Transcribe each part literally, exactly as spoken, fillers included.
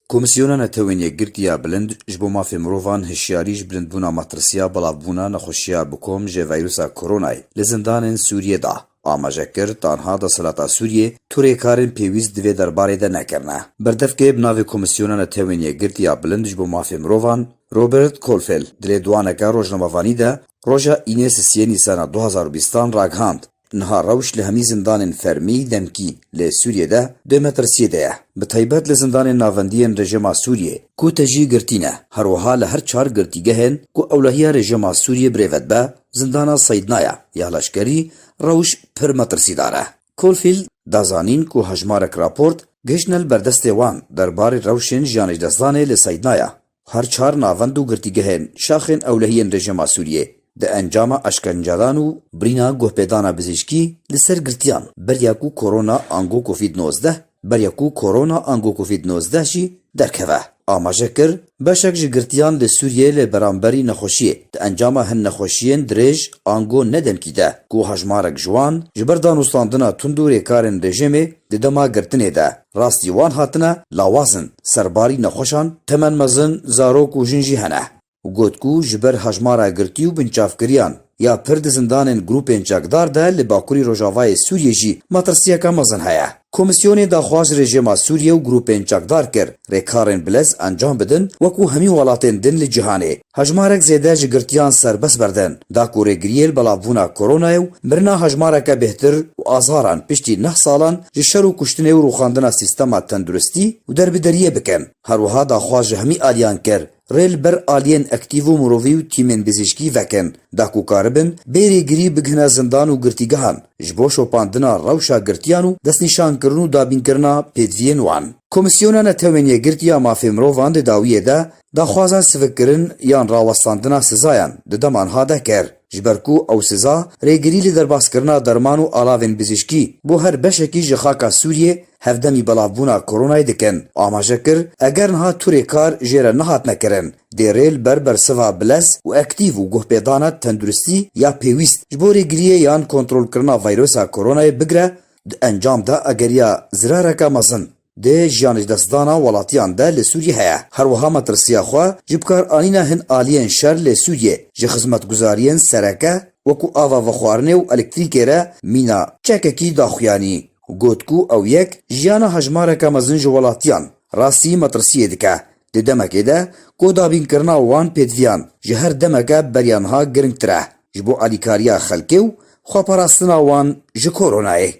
Komîsyona Netewên Yekgirtî ya Bilind ji bo Mafê Mirovan hişyarî ji bilindbûna metirsiya belavbûna nexweşiya bi kom ji vîrusa koronayê li zindanên Sûriyê da. Amaje kir, tanha desthilata Sûriyê tu rêkarên pêwîst di vê derbarê de nekirine. Berdevkê bi navê Komîsyona Netewên Yekgirtî ya Bilind ji bo Mafê Mirovan, Robert Colville, di lêdwaneke rojnamevanî de roja Înê sisiyê Nîsana du hazar û bîstan ragihand, niha rewş li hemî zindanên fermî, demkî, li Sûriyê de di metirsiyê de ye. Bi taybet li zindanên navendiyên rejîma Sûriyê ku tejî girtî ne, her wiha li her çar girtîgehên ku ewlehiya rejîma Sûriyê bi rê ve dibe, zindana Seydnaya ya leşkerî, rewş pir metirsîdar e. Colville da zanîn ku hejmarek raport gihiştine li ber destê wan derbarê rewşên jiyana ji destdanê li Seydnaya. Her çar navend û girtîgehên şaxên ewlehiyên rejîma Sûriyê di encama eşkencedan û birîna guhpêdana bizîşkî li ser girtiyan, beriya ku korona ango covid nozdeh, beriya ku korona ango covid nozdeh jî derkeve. Amaje kir, beşek ji girtiyan li Sûriyê li beramberî nexweşiyê di encama hin nexweşiyên dirêj ango nedemkî de ku hejmarek ji wan ji ber danûstandina tund û rêkarên rejîmê di dema girtinê de rastî wan hatine lawaz in, serbarî nexweşan, temen mezin, zarok û jin jî hene. Û got ku ji ber hejmara girtî û binçavkiriyan ya pir di zindanên grûpên çekdar de li bakurî rojavayê Sûriyê jî metirsiyeke mezin heye. Komîsyonê daxwaz ji rejîma Sûriyê û grûpên çekdar kir rêkarên bilez encam bidin, wekû hemî welatên din li cîhanê hejmarek zêde ji girtiyan serbest berdin, da ku rêgiriyê li belavbûna koronayê û mirina hejmareke bêhtir û azaran piştî neh salan ji şer û kuştinê û rûxandina sîstema tenduristî û derbideriyê bikin. Her wiha daxwaz ji hemî aliyan kir rê li ber aliyên aktîv û mirovî û tîmên bizîşkî vekin, da ku karibin bê rêgirî bigihine zindan û girtîgehan ji bo şopandina rewşa girtiyan û destnîşankirin û dabînkirina pêdiviyên wan. Komîsyona Netewên Yekgirtî ya Mafê Mirovan di dawiyê de daxwaza sivikkirin yan rawestandina sizayan di dema niha de kir, ji ber ku ew siza rêgirî li derbaskirina derman û alavên bizîşkî bo her beşekî ji xaka Sûriyê hevdemî belavbûna koronayê dikin. Amaje kir, eger niha tu rêkar jê re nehatine kirin, dê rê li ber bersiva bilez û aktîv û guhpêdana tenduristî ya pêwîst ji bo rêgiriyê yan kontrolkirina vîrusa koronayê bigire, di encam de egeriya zirareke mezin di jiyan ji destdana welatiyan de li Sûriyê heye. Her wiha metirsiya xwe ji bikaranîna hin aliyên şer li Sûriyê ji xizmetguzariyên sereke wekû ava vexwarinê û elektrîkê re mîna çekekî daxuyanî. Got ku ew yek jiyana hejmareke mezin ji welatiyan rastî metirsiyê dike. Di demekê de ku dabînkirina wan pêdiviyan ji her demeke beriya niha giringtir e ji bo alîkariya xelkê û xweparastina wan ji koronayê.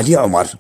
Elî Omer,